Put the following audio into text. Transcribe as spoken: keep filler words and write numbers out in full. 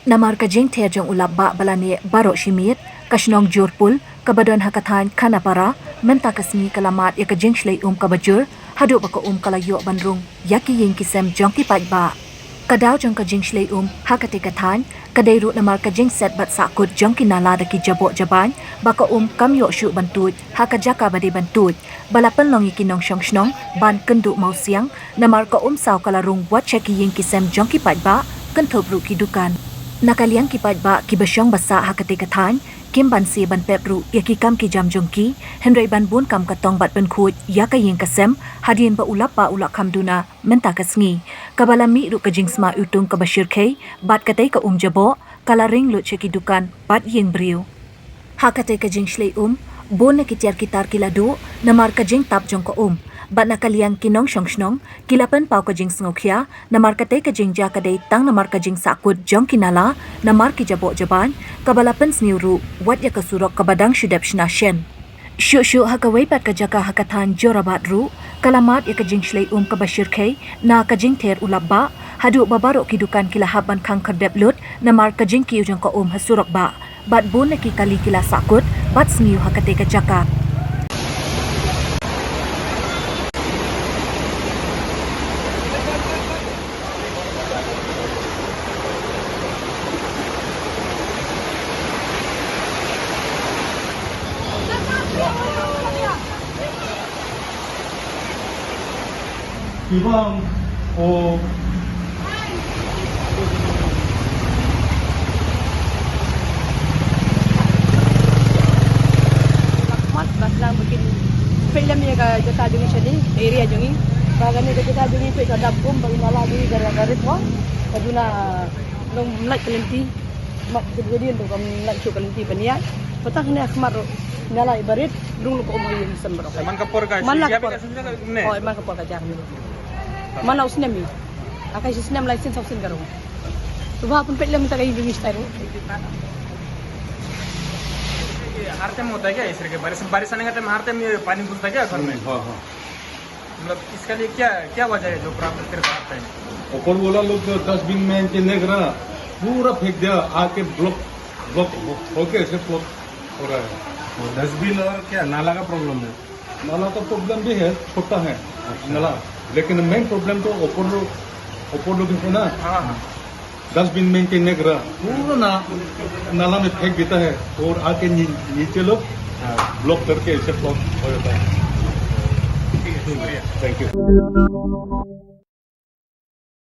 Namar ka jingther jong u lapbah ba la neh baroh shi miet, ka shnong Jurpul, kaba don ha ka thaiñ Khanapara, mynta ka sngi ka la mad ïa ka jingshlei um kaba jur, haduh ba ka um ka la ïoh ban rung ïa ki ïing ki sem jong ki paidbah. Ka daw jong ka jingshlei um ha katei ka thaiñ ka dei ruh namar ka jingset bad sahkut jong ki nala da ki jaboh jabain, ba ka um kam ïoh shuh ban tuid ha ka jaka ba dei ban tuid, ba la pynlong ïa ki nongshong shnong ban kynduh mawsiang, namar ka um saw ka la rung wat sha ki ïing ki sem jong ki paidbah, kynthup ruh ki dukan. Na ka liang ki paidbah kiba shong ba sah ha katei ka thaiñ, kim banse ban pep ruh ïa ki kam ki jam jong ki, hynrei ban bun kam ka tong bad pynkhuid ïa ka ïing ka sem, hadien ba u lapbah u la kham duna mynta ka sngi. Kaba la mih ruh ka jingsma iwtung kaba shyrkhei bad katei ka um jaboh, ka la ring lut sha ki dukan bad ïing briew. Ha katei ka jingshlei um, bun na ki tiar ki tar ki la duh namar ka jingtap jong ka um. Bad na ka liang ki nongshong shnong, ki la pynpaw ka jingsngewkhia namar katei ka jingjia ka dei tang namar ka jingsahkut jong ki nala namar ki jaboh jabain, kaba la pynsniew ruh wat ïa ka surok kaba dang shu dep shna shen. Shuh shuh ha kawei pat ka jaka ha ka thaiñ Jorabat ruh, ka la mad ïa ka jingshlei um kaba shyrkhei na ka jingther u lapbah, haduh ba baroh ki dukan ki la hap ban khang khyrdep lut namar ka jingkiew jong ka um ha surok bah. Bad bun na ki kali ki la sahkut bad sniew ha katei ka jaka. Ibang o Mat, bas lang bikin peit lem ïa ka jaka jong ngi shane, area jong ngi. Ba kane ka jaka jong ngi peit ka dap kum ba ngi nala jong ngi ka, ka rit wa. Ka duna long mlait ka lynti. Mat ka duna dien to ka mlait shu ka lynti ban ïaid. Patang ne khmat ro nala i barit rung lo ka um ha ïing sem bro. Man ka por ka Man la ka por. Ka sum ka ne. Oh, man ka por ka jar ni. Man la u snem i. Aka shi snem lai sin sa u sin ka rung. Suba pun peit lem sa ka ïing jong ngi stai rung. ये हर टाइम होता है क्या इस तरह के? बारिश, बारिश आने का टाइम हर टाइम ये पानी घुसता है क्या घर में? हम्म, हाँ, हाँ। मतलब इसका लिए क्या, क्या वजह है जो प्रॉब्लम सिर्फ हर टाइम? ऊपर वाला लोग तो डस्टबिन में के नहीं रहा, पूरा फेंक दिया, आके ब्लॉक, ब्लॉक हो, होके ऐसे ब्लॉक हो रहा है। वो डस्टबिन और क्या नाला का प्रॉब्लम है? नाला का प्रॉब्लम भी है, छोटा है अच्छा। नाला, लेकिन मेन प्रॉब्लम तो ऊपर लोग, ऊपर लोग है ना, हाँ, हाँ। डस्टबिन मेंटेन नहीं करा, पूरा ना, नाला में फेंक देता है और आके नी-, नीचे लोग हाँ। ब्लॉक करके ऐसे ब्लॉक हो जाता है। ठीक है, शुक्रिया। थैंक यू।